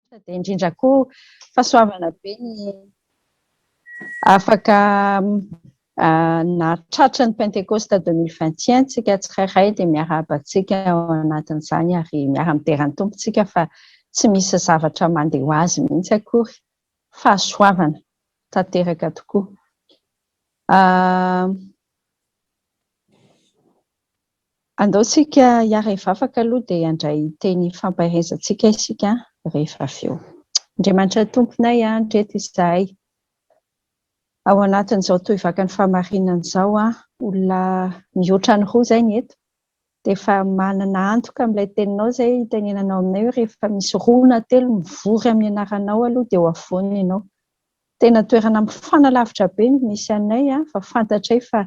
Dia indrindra koa fahasoavana be ny afaka nahatratra ny Pentekosta 2021 tsika tsirairay, dia miarahaba antsika ao anatin'izany ary miara-midera ny Tompo tsika fa tsy misy zavatra mandeha ho azy mihitsy akory. Fahasoavana tanteraka tokoa. Andao tsika hiara-hivavaka aloha dia handray teny fampaherezantsika isika rehefa avy eo. Andriamanitra Tomponay, ndreto izahay ao anatin'izao tohivakan'ny fahamarinana izao, olona mihoatra ny roa izay ny eto, dia efa manana antoka amin'ilay teninao izay itenenanao aminay hoe rehefa misy roa na telo mivory amin'ny anaranao aloha dia eo afovoany ianao. Tena toerana mifanalavitra be no misy anay fa fantatray fa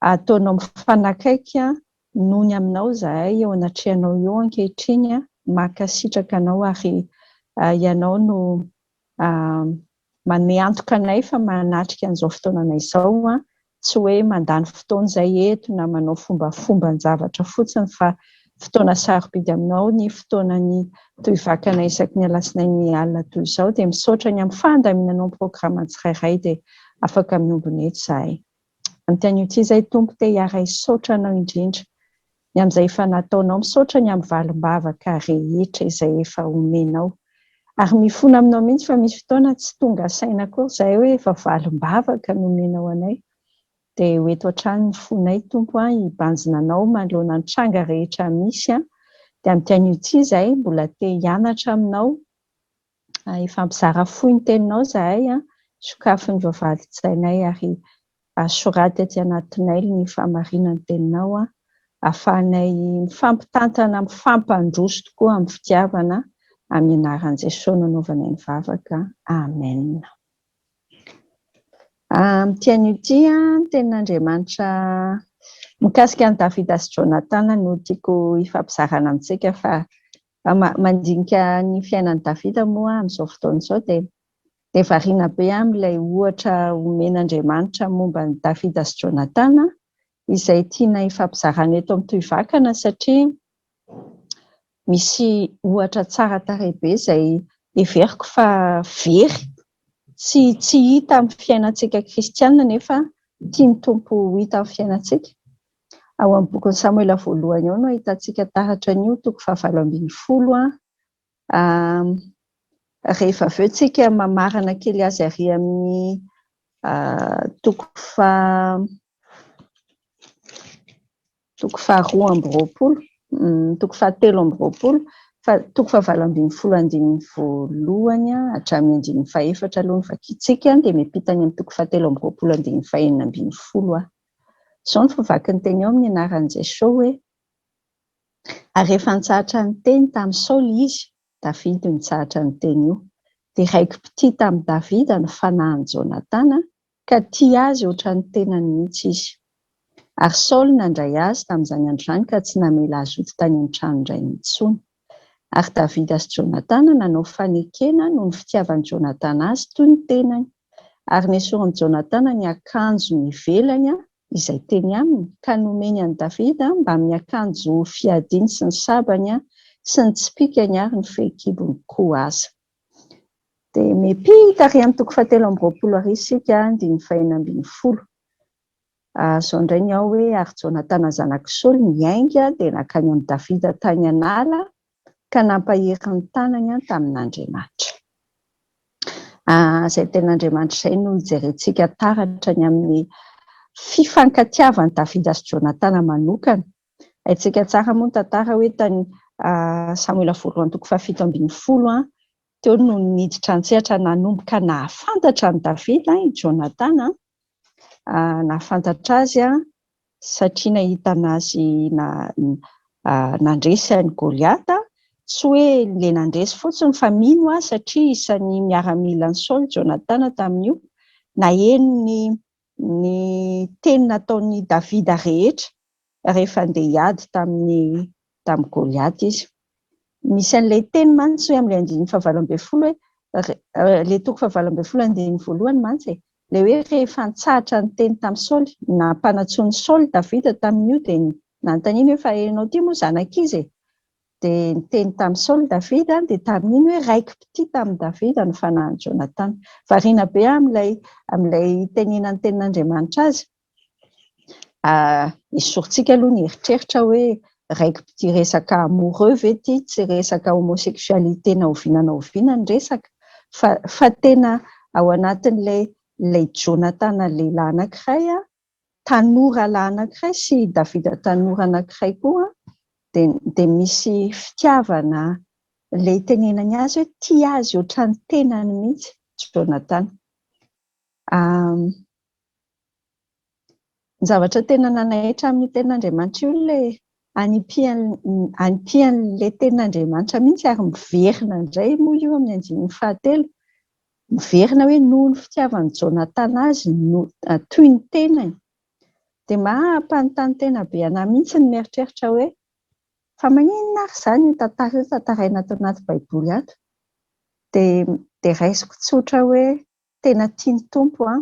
ataonao mifanakaiky noho ny aminao izahay eo anatrehanao eo ankehitriny. Mankasitraka anao ary ianao no manome antoka anay fa manatrika an'izao fotoanana izao, tsy hoe mandany fotoana izay eto na manao fombafomban-javatra fotsiny fa fotoana sarobidy aminao ny fotoanan'ny tohivakana isaky ny alatsinainy alina toy izao, dia misaotra ny amin'ny fandaminanao ny programa tsirairay dia afaka miombona eto izahay. Amin'ity anio ity izay Tompo te hiara-hisaotra Anao indrindra ny amin'izay efa nataonao, misaotra ny amin'ny valim-bavaka rehetra izay efa omenao. Ary mifona aminao mihitsy fa misy fotoana tsy tonga saina akory izahay hoe efa valim-bavaka no omenao anay. Dia ho eto hatrany ny fonay Tompo a, hibanjina Anao manoloana ny tranga rehetra misy a. Dia amin'ity anio ity izahay mbola te hianatra aminao, Hifampizara fohy ny teninao izahay, sokafy ny vavahadin-tsainay ary soraty aty anatinay ny fahamarinan'ny teninao, ahafahanay mifampitantana, mifampandroso tokoa amin'ny fitiavana, amin'ny anaran'i Jesoa no anaovanay ny vavaka. Amen. Amin'ity anio ity, ny tenin'Andriamanitra mikasika an'i Davida sy Jonatana no tiako hifampizarana amintsika fa Mandinika ny fiainan'i Davida moa aho amin'izao fotoana izao dia dia variana be amin'ilay ohatra omen'Andriamanitra momba an'i Davida sy Jonatana izay tiana hifampizarana eto amin'ny tohivakana satria misy ohatra tsara tarehy be izay heveriko fa very tsy tsy hita amin'ny fiainantsika kristiana nefa tian'ny Tompo ho hita amin'ny fiainantsika. Ao amin'ny bokin'i Samoela voalohany ao no ahitantsika taratra an'io, toko fahavalo ambin'ny folo. Rehefa avy eo tsika mamarana kely azy ary amin'ny toko faha toko faharoa amby roapolo, toko fahatelo amby roapolo, fa toko fahavalo ambin'ny folo andininy voalohany hatramin'ny andininy fahefatra aloha no vakintsika, dia miampita any amin'ny toko fahatelo amby roapolo andininy fahenina ambin'ny folo aho. Izao no favaky ny teny ao amin'ny anaran'i Jesosy hoe, Ary rehefa nitsahatra niteny tamin'i Saoly izy, Davida io nitsahatra niteny io, dia raiki-pitia tamin'i Davida ny fanahin'i Jonatana, ka tia azy hoatran'ny tenany mihitsy izy. Ary Saoly nandray azy tamin'izany andro izany ka tsy namela azy hody tany amin'ny tranon-drainy intsony. Ary Davida sy Jonatana nanao fanekena noho ny fitiavan'i Jonatana azy toy ny tenany. Ary nesorin'i Jonatana ny akanjony ivelany izay teny aminy, ka nomeny an'i Davida mbamin'ny akanjo fiadiany sy ny sabany sy ny tsipìkany ary ny fehikibony koa aza. Dia miampita àry amin'ny toko fahatelo amby roapolo àry isika, andininy fahenina ambin'ny folo. Izao indray ny ao hoe, Ary Jonatana zanak'i Saoly niainga dia nankany amin'i Davida tany an'ala ka nampahery ny tanany tamin'Andriamanitra. Izay tenin'Andriamanitra izay no ijerentsika taratra ny amin'ny fifankatiavan'i Davida sy Jonatana manokana. Haintsika tsara moa ny tantara hoe tany Samoela voalohany toko fahafito ambin'ny folo teo no niditra an-tsehatra nanomboka nahafantatra an'i Davida i Jonatana. Nahafantatra azy satria nahita anazy nandresy an'i Goliata. Tsy hoe ilay nandresy fotsiny fa mino aho satria isan'ny miaramilan'i Saoly Jonatana tamin'io. Naheno ny ny teny nataon'i Davida rehetra rehefa handeha hiady tamin'ny tamin'i Goliata izy. Misy an'ilay teny mantsy hoe amin'ilay andininy fahavalo ambin'ny folo hoe, ilay toko fahavalo ambin'ny folo andininy voalohany mantsy e, ilay hoe rehefa nitsahatra niteny tamin'i Saoly, nampanantsoin'i Saoly Davida tamin'io dia nanontaniany hoe fa ianao ity moa zanak'iza e? Dia niteny tamin'i Saoly Davida, dia tamin'iny hoe raiki-pitia tamin'i Davida ny fanahin'i Jonatana. Variana be amin'ilay amin'ilay itenenan'ny tenin'Andriamanitra azy. Esorintsika aloha ny eritreritra hoe raiki-pitia resaka amoureux ve ity, tsy resaka homosexualité na oviana na oviana ny resaka, fa fa tena ao anatin'ilay ilay Jonatana lehilahy anankiray, tanora lahy anankiray sy Davida tanora anankiray koa dia dia misy fitiavana ilay itenenany azy hoe tia azy ohatran'ny tenany mihitsy Jonatana. Ny zavatra tena nanaitra amin'io tenin'Andriamanitra io ilay anipihan'ilay tenin'Andriamanitra mihitsy ary miverina indray moa io amin'ny andininy fahatelo. Miverina hoe noho ny fitiavan'i Jonatana azy no toy ny tenany. Dia mampanontany tena be an'ahy mihitsy ny mieritreritra hoe fa maninona ary izany io tantara io tantaraina ato anaty Baiboly ato? Dia dia raisiko tsotra hoe tena tian'ny Tompo an,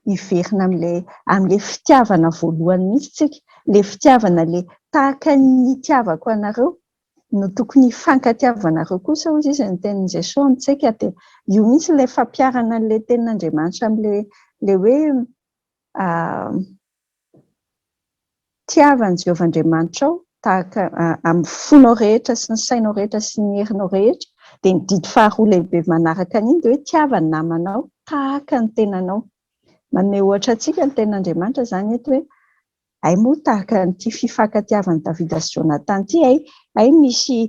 hiverina amin'ilay amin'ilay fitiavana voalohany mihitsy tsika, ilay fitiavana ilay tahaka ny nitiavako anareo no tokony hifankatiavanareo kosa hozy izy ny tenin'i Jesoa amintsika dia io mihitsy ilay fampiharana an'ilay tenin'Andriamanitra amin'ilay ilay hoe Tiava an'i Jehovah Andriamanitrao tahaka amin'ny fonao rehetra sy ny sainao rehetra sy ny herinao rehetra, dia ny didy faharoa lehibe manaraka an'iny dia hoe tiava ny namanao tahaka ny tenanao. Manome ohatra antsika ny tenin'Andriamanitra izany eto hoe hay moa tahaka an'ity fifankatiavan'i Davida sy Jonatana ity, hay hay misy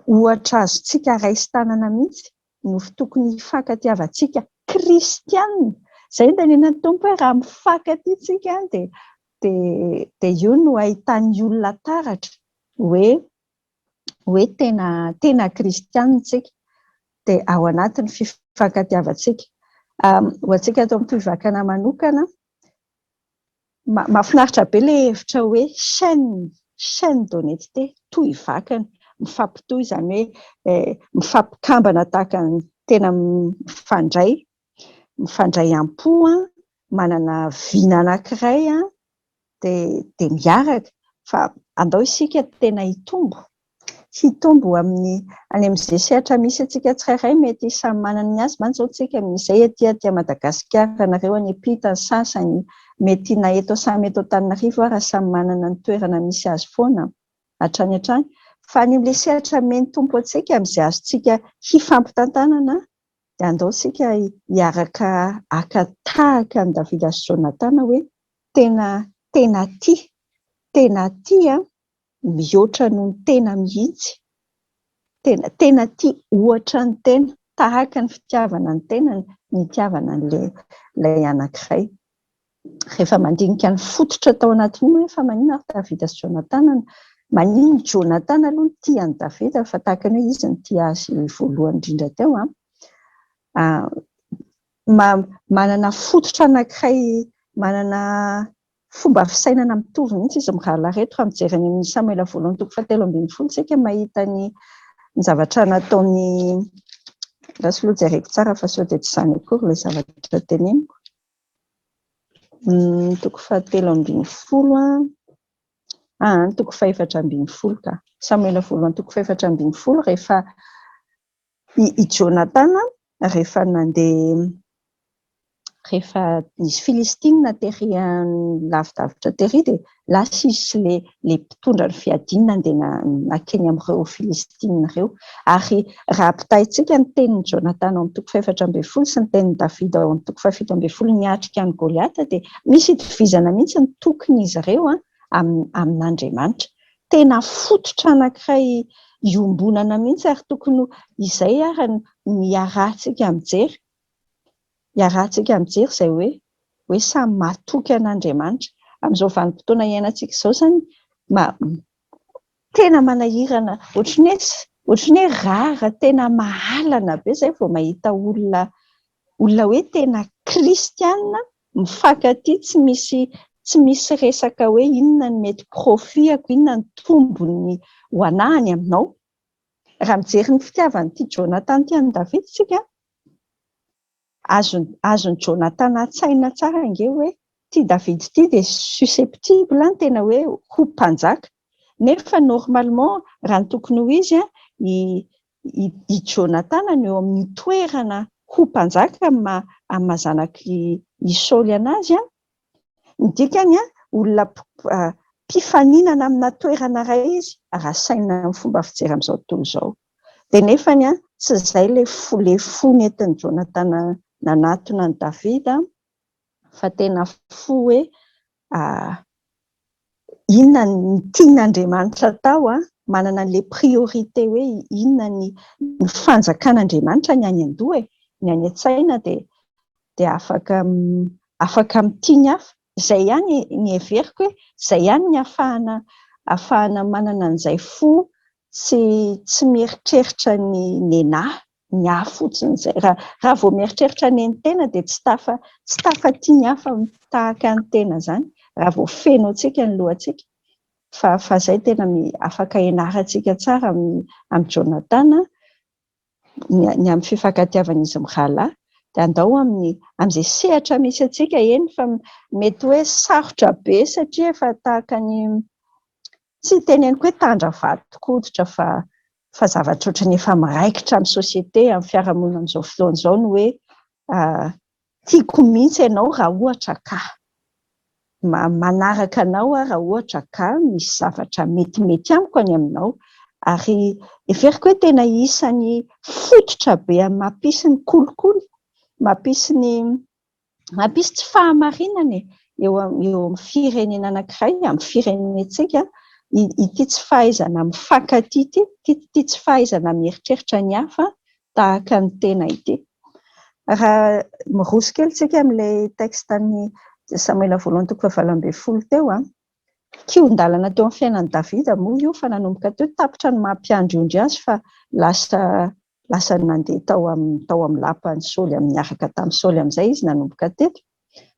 ohatra azontsika raisin-tanana mihitsy no tokony hifankatiavantsika kristiana. Izay no tenenan'ny Tompo hoe raha mifankatia tsika dia dia dia io no ahitan'ny olona taratra hoe hoe tena tena kristiana tsika dia ao anatin'ny fifankatiavantsika. Ho antsika ato amin'ny Tohivakana manokana, Mahafinaritra be ilay hevitra hoe chaîne, chaîne d'honnêteté, tohivakana, mifampitohy izany hoe mifampikambana tahaka ny tena mifandray, mifandray am-po, manana vina anankiray dia dia miaraka fa andao isika tena hitombo, hitombo amin'ny any amin'izay sehatra misy antsika tsirairay mety samy manana ny azy mantsy izao tsika izay aty aty Madagasikara nareo any am-pita ny sasany mety na eto samy eto Antananarivo ara samy manana ny toerana misy azy foana hatrany hatrany fa any amin'ilay sehatra amen'ny Tompo antsika amin'izay azontsika hifampitantanana dia andao isika hiaraka haka tahaka an'i Davida sy Jonatana hoe tena tena tia tena tia mihoatra noho ny tena mihitsy, tena tena tia ohatra ny tena, tahaka ny fitiavana ny tenany ny itiavana an'ilay ilay anankiray. Rehefa mandinika ny fototra tao anatin'io hoe fa maninona ary Davida sy Jonatana, maninona Jonatana aloha no tia an'i Davida fa tahaka ny hoe izy no tia azy voalohany indrindra teo an. Manana fototra anankiray, manana fomba fisainana mitovy mihitsy izy mirahalahy ireto. Raha mijery any amin'ny Samoela voalohany toko fahatelo ambin'ny folo isika mahita ny ny zavatra nataony, andraso aloha jereko tsara fa sao dia tsy izany akory ilay zavatra teneniko. Toko fahatelo ambin'ny folo an, ah, toko fahefatra ambin'ny folo ka. Samoela voalohany toko fahefatra ambin'ny folo rehefa i Jonatana rehefa nandeha rehefa nisy Filistina tery lavidavitra tery dia lasa izy sy ilay ilay mpitondra ny fiadiana nandeha nankeny amin'ireo Filistina ireo. Ary raha ampitahaintsika ny tenin'i Jonatana ao amin'ny toko fahefatra ambin'ny folo sy ny tenin'i Davida ao amin'ny toko fahafito ambin'ny folo niatrika an'i Goliata dia misy itovizana mihitsy ny tokin'izy ireo amin'Andriamanitra. Tena fototra anankiray iombonana mihitsy ary tokony izay ary no iarahantsika mijery, iarahantsika mijery izay hoe hoe samy matoky an'Andriamanitra. Amin'izao vanim-potoana iainantsika izao izany tena manahirana, ohatran'ny hoe ohatran'ny hoe rare, tena mahalana be izay vao mahita olona olona hoe tena kristiana mifankatia tsy misy tsy misy resaka hoe inona no mety profit-ako, inona ny tombony ho anahy any aminao. Raha mijery ny fitiavan'ity Jonathan ity an'i Davida isika, azony azon'i Jonathan an-tsaina tsara ange hoe ity Davida ity dia susceptible tena hoe ho mpanjaka. Nefa normalement raha ny tokony ho izy an, i i Jonatana no eo amin'ny toerana ho mpanjaka amin'ny maha amin'ny maha zanak'i i Saoly anazy an. Ny dikany an, olona mpifaninana amina toerana iray izy raha sainina amin'ny fomba fijery amin'izao tontolo izao. Dia nefany an, tsy izay ilay fo ilay fo nentin'i Jonatana nanatona an'i Davida fa tena fo hoe inona ny tian'Andriamanitra atao an, manana an'ilay priorité hoe inona ny ny fanjakan'Andriamanitra ny any an-doha e, ny any an-tsaina dia dia afaka afaka mitia ny hafa. Izay ihany ny heveriko hoe izay ihany ny ahafahana ahafahana manana an'izay fo tsy tsy mieritreritra ny nenaha ny ahy fotsiny izay. Raha raha vao mieritreritra ny an'ny tena dia tsy tafa tsy tafatia ny hafa tahaka ny tena izany raha vao feno antsika ny lohantsika. Fa fa izay tena afaka ianarantsika tsara amin'ny amin'i Jonatana ny ny amin'ny fifankatiavan'izy mirahalahy. Dia andao amin'ny amin'izay sehatra misy antsika eny fa mety hoe sarotra be satria efa tahaka ny tsy teneniko hoe tandra vadin-koditra fa fa zavatra ohatran'ny efa miraikitra amin'ny société, amin'ny fiarahamonina amin'izao fotoana izao ny hoe tiako mihitsy ianao raha ohatra ka manaraka anao aho raha ohatra ka misy zavatra metimety amiko any aminao. Ary heveriko hoe tena isan'ny fototra be amin'ny mampisy ny kolikoly, mampisy ny mampisy tsy fahamarinana e, eo eo amin'ny firenena anankiray, amin'ny firenentsika, ity tsy fahaizana mifankatia ity, ity tsy fahaizana mieritreritra ny hafa tahaka ny tena ity. Raha miroso kely tsika amin'ilay texte an'ny Samoela voalohany toko fahavalo ambin'ny folo teo an, kihon-dalana teo amin'ny fiainan'i Davida moa io fa nanomboka teo tapitra ny maha mpiandry ondry azy fa lasa lasa nandeha tao amin'ny tao amin'ny lapan'i Saoly amin'ny niaraka tamin'i Saoly amin'izay izy nanomboka teto.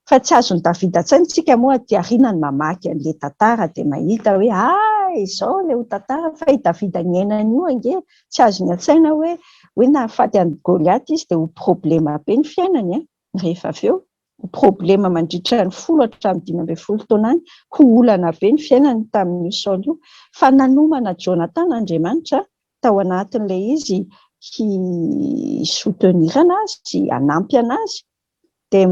Fa tsy azon'i Davida an-tsaina, isika moa aty aoriana no mamaky an'ilay tantara dia mahita hoe hay izao ilay ho tantara fa i Davida niaina an'io ange tsy azony an-tsaina hoe hoe nahafaty an'i Goliata izy dia ho problema be ny fiainany an, rehefa avy eo. Ho problema mandritra ny folo hatramin'ny 15 taona any, ho olana be ny fiainany tamin'io Saoly io. Fa nanomana Jonatana Andriamanitra tao anatin'ilay izy hi-soutenir anazy, hanampy anazy. Dia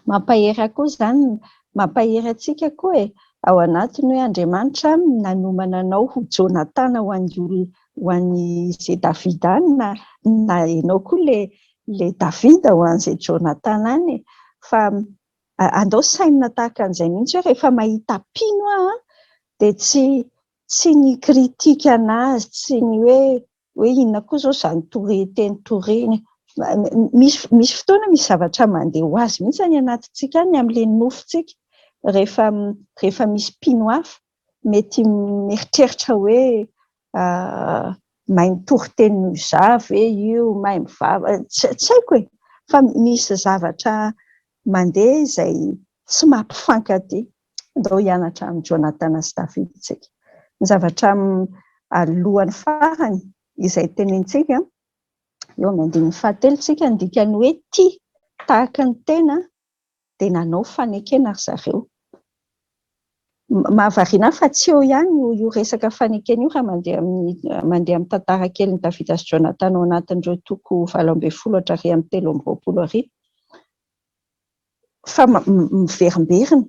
mampahery ahy koa izany, mampahery antsika koa e, ao anatiny hoe Andriamanitra nanomana anao ho Jonatana ho an'ny olona, ho an'izay Davida any na na ianao koa ilay ilay Davida ho an'izay Jonatana any e. Fa andao sainina tahaka an'izay mihitsy hoe rehefa mahita mpino aho dia tsy tsy ny critique anazy, tsy ny hoe hoe inona koa izao izany toriteny toriny. Misy misy fotoana misy zavatra mandeha ho azy mihitsy any anatintsika any amin'ilay nofontsika rehefa rehefa misy mpino hafa mety mieritreritra hoe mahay mitoriteny noho izaho ve io, mahay mivavaka, tsy tsy haiko e! Fa misy zavatra mandeha izay tsy mampifankatia. Andao hianatra amin'i Jonatana sy Davida isika. Ny zavatra alohan'ny farany izay tenenintsika, eo amin'ny andininy fahatelo isika, ny dikan'ny hoe tia tahaka ny tena dia nanao fanekena ry zareo. Mahavariana ahy fa tsy eo ihany io resaka fanekena io raha mandeha amin'ny mandeha amin'ny tantara kelin'i Davida sy Jonatana ao anatin'ireo toko 18 hatrary amin'ny 23 ary. Fa miverimberina.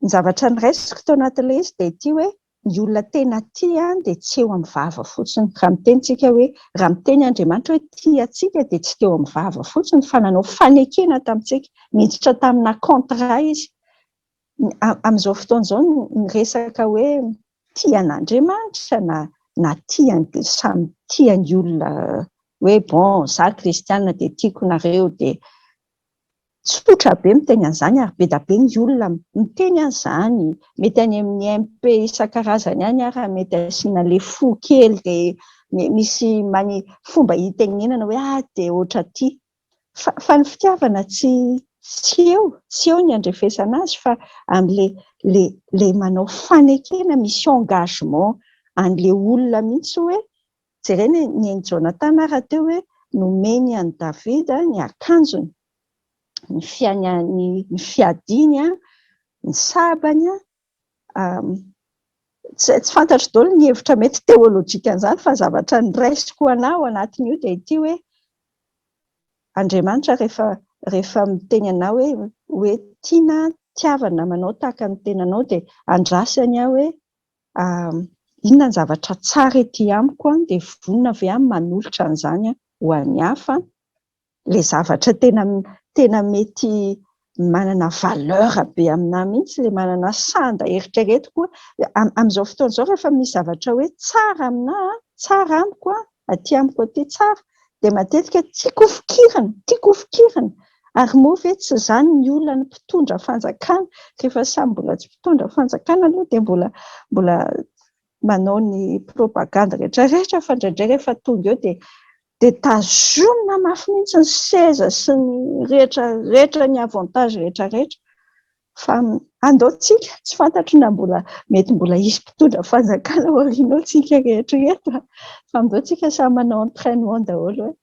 Ny zavatra noraisiko tao anatin'ilay izy dia ity hoe ny olona tena tia dia tsy eo amin'ny vava fotsiny. Raha miteny tsika hoe, raha miteny Andriamanitra hoe tia antsika dia tsy teo amin'ny vava fotsiny fa nanao fanekena tamintsika, niditra tamina contrat izy. Amin'izao fotoana izao ny resaka hoe tia an'Andriamanitra na na tia ny samy tia ny olona hoe bon za kristiana dia tiako nareo dia Tsotra be miteny an'izany ary be dia be ny olona miteny an'izany. Mety any amin'ny MP isan-karazany any ary mety asiana ilay fo kely dia misy mani fomba hitenenana hoe ah dia ohatra ity. Fa fa ny fitiavana tsy tsy eo, tsy eo ny andrefesana azy fa amin'ilay ilay ilay manao fanekena, misy engagement an'ilay olona mihitsy hoe Jerena ny an'i Jonatana rahateo hoe nomeny an'i Davida ny akanjony, ny ny fiadiany, ny sabany. Tsy fantatro daholo ny hevitra mety teolojika an'izany fa zavatra niraisiko ho anà ao anatin'io dia ity hoe Andriamanitra rehefa rehefa miteny anà hoe hoe tiana tiava ny namanao tahaka ny tenanao dia andrasany aho hoe inona ny zavatra tsara ety amiko dia vonona ve aho manolotra an'izany ho an'ny hafa. Ilay zavatra tena tena mety manana valeur be aminahy mihitsy, ilay manana sanda eritreretiko amin'izao fotoana izao rehefa misy zavatra hoe tsara aminahy, tsara amiko, aty amiko aty tsara, dia matetika tiako hofikirina, tiako hofikirina. Ary moa ve tsy izany ny olan'ny mpitondra fanjakana? Rehefa samy mbola tsy mpitondra fanjakana aloha dia mbola mbola manao ny propagande rehetra rehetra fa indraindray rehefa tonga eo dia dia tazomina mafy mihitsy ny seza sy ny rehetra rehetra, ny avantage rehetra rehetra. Fa andao tsika, tsy fantatro na mbola mety mbola hisy mpitondra fanjakana ao aoriana ao tsika rehetra rehetra, fa andao tsika samy manao entraînement daholo hoe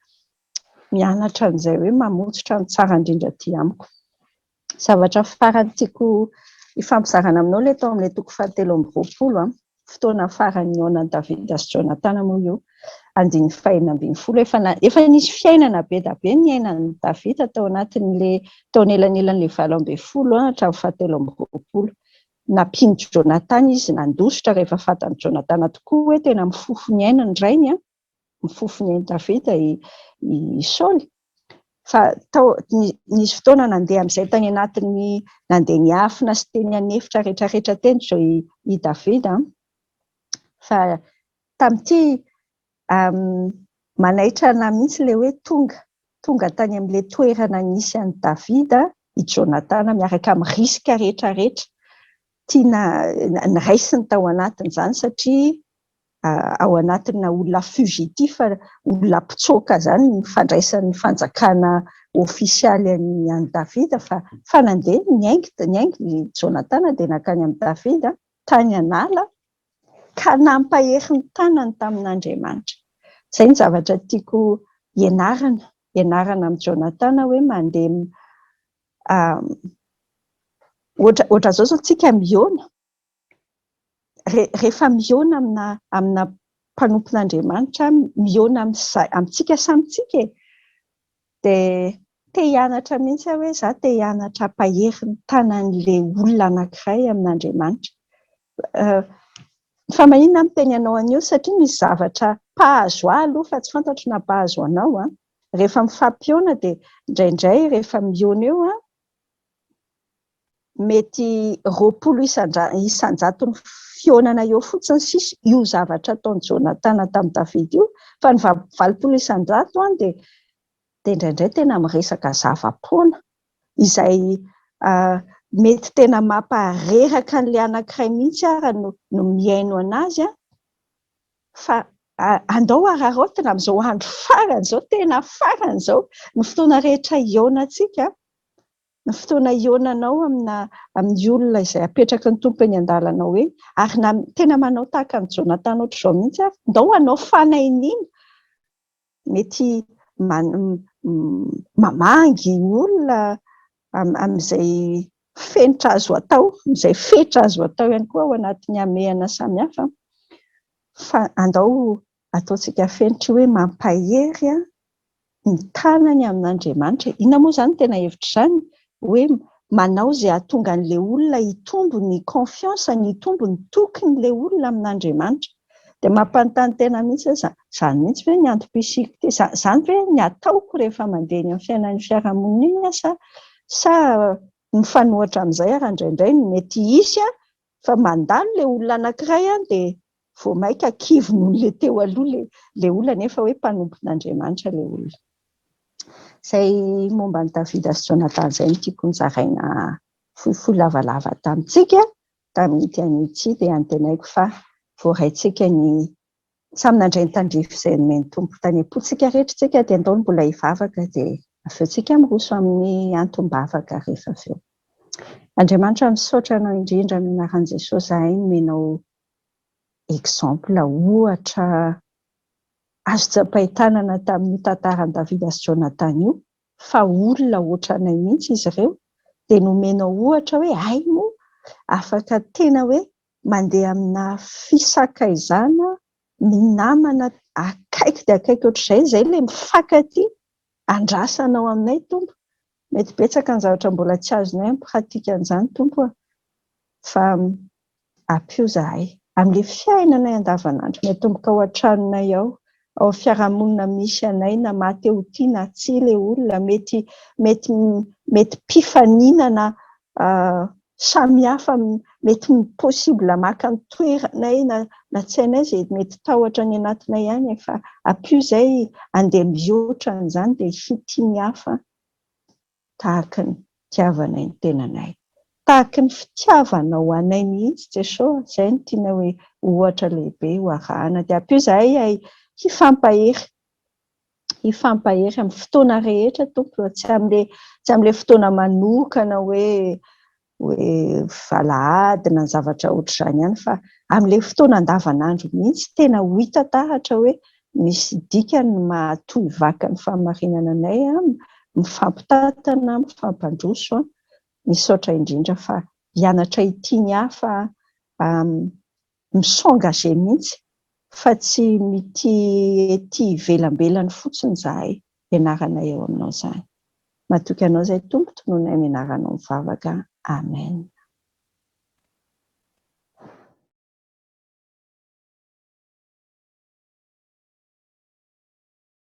mianatra an'izay hoe mamotsitra ny tsara indrindra aty amiko. Zavatra farany tiako hifampizarana aminao ilay tao amin'ilay toko fahatelo amby roapolo an, fotoana farany nihaonan'i Davida sy Jonatana moa io, andininy fahenina ambin'ny folo. Efa na, efa nisy fiainana be dia be niainan'i Davida tao anatin'ilay tao anelanelan'ilay 18 hatramin'ny fahatelo amby roapolo. Nampian'i Jonatana izy nandositra rehefa fantan'i Jonatana tokoa hoe tena mifofo ny aina ny rainy an. Mifofo ny ain'i Davida i Saoly. Fa tao, nisy fotoana nandeha amin'izay tany anatin'ny, nandeha niafina sy teny an'efitra rehetrarehetra teny izao i Davida. Fa tamin'ity manaitra anahy mihitsy ilay hoe tonga, tonga tany amin'ilay toerana nisy an'i Davida i Jonatana miaraka amin'ny risque rehetrarehetra tiana niraisiny tao anatin'izany satria ao anatina olona fugitif, olona mpitsoaka izany ny fandraisan'ny fanjakana ofisialy an'i an'i Davida fa fa nandeha niainga niainga i Jonatana dia nankany amin'i Davida tany an'ala ka nampahery ny tanany tamin'Andriamanitra. Izay ny zavatra tiako hianarana, hianarana amin'i Jonatana hoe mandeha ohatra ohatran'izao izao tsika mihaona rehefa mihaona amina amina mpanompon'Andriamanitra, mihaona amintsika samy tsika e, dia te hianatra mihitsy aho hoe za te hianatra hampahery ny tanan'ilay olona anankiray amin'Andriamanitra. Fa maninona aho miteny anao an'io? Satria misy zavatra mpahazo ahy aloha fa tsy fantatro na mpahazo anao an. Rehefa mifampihaona dia indraindray rehefa mihaona eo an, mety 20 isan-jaton'ny fihaonana eo fotsiny sisa io zavatra ataon'i Jonatana tamin'i Davida io, fa ny 80% an dia dia indraindray tena miresaka zava-poana izay mety tena mampareraka an'ilay anankiray mihitsy ara no no mihaino an'azy an, fa andao araraotina amin'izao andro farany izao, tena farany izao, ny fotoana rehetra hihaonantsika. Ny fotoana hihaonanao amina amin'ny olona izay apetraky ny Tompo eny an-dalanao eny, ary na tena manao tahaka an'i Jonatana ohatr'izao mihitsy ary, ndao hanao fanainiana, mety mamangy olona amin'izay fenitra azo atao, amin'izay fetra azo atao ihany koa ao anatin'ny hamehana samihafa, fa andao ataontsika fenitra io hoe mampahery ny tanany amin'Andriamanitra. Inona moa izany tena hevitr'izany? Hoe manao izay hahatonga an'ilay olona hitombo ny confiance-ny, hitombo ny tokin'ilay olona amin'Andriamanitra. Dia mampanontany tena mihitsy hoe izany mihitsy ve ny antom-pisiako ity? Izany ve ny ataoko rehefa mandeha eny amin'ny fiainan'ny fiarahamonina iny aho sa sa mifanohitra amin'izay ary indraindray no mety hisy fa mandalo ilay olona anankiray dia vao mainka kivy noho ilay teo aloha ilay olona nefa hoe mpanompon'Andriamanitra ilay olona. Izay momba an'i Davida sy Jonathan izay no tiako nozaraina fohifohy lavalava tamintsika tamin'ity anio ity dia antenaiko fa voaraintsika ny samy nandray ny tandrify izay nomen'ny Tompo tany am-pontsika rehetra isika dia andao ny mbola hivavaka dia avy eo tsika miroso amin'ny antom-bavaka rehefa avy eo. Andriamanitra misaotra anao indrindra amin'ny anaran'i Jesosy zahay nomenao exemple ohatra azo tsapain-tanana tamin'io tantaran'i Davida sy Jonathan io fa olona ohatranay mihitsy izy ireo dia nomenao ohatra hoe hay moa afaka tena hoe mandeha amina fisakaizana, minamana akaiky dia akaiky ohatr'izay, izay ilay mifankatia, andrasanao aminay Tompo. Mety betsaka ny zavatra mbola tsy azonay amin'ny pratique an'izany Tompo a! Fa ampio izahay amin'ilay fiainanay andavanandro, miatomboka ao an-tranonay ao, ao amin'ny fiarahamonina misy anay na maha te ho tia na tsia ilay olona, mety mety mety mpifaninana samihafa, mety possible maka ny toeranay na na tsy hainay izay mety tahotra any anatinay any fa ampio izay handeha mihoatra an'izany dia hitia ny hafa tahaka ny fitiavanay ny tenanay. Tahaky ny fitiavanao anay mihitsy Jesoa, izay no tianay hoe ohatra lehibe ho arahana. Dia ampio izahay hay hifampahery, hifampahery amin'ny fotoana rehetra Tompo, tsy amin'ilay tsy amin'ilay fotoana manokana hoe hoe alahady na ny zavatra ohatr'izany ihany fa amin'ilay fotoana andavanandro mihitsy tena ho hita taratra hoe misy dikany ny maha-toy vaka ny fahamarinana anay, mifampitantana, mifampandroso. Misaotra indrindra fa hianatra hitia ny hafa, mi-s'engager mihitsy fa tsy mitia ety ivelambelany fotsiny izahay. Ianaranay eo aminao izany. Matoky anao izay Tompo, tononay amin'ny anaranao mivavaka. Amen.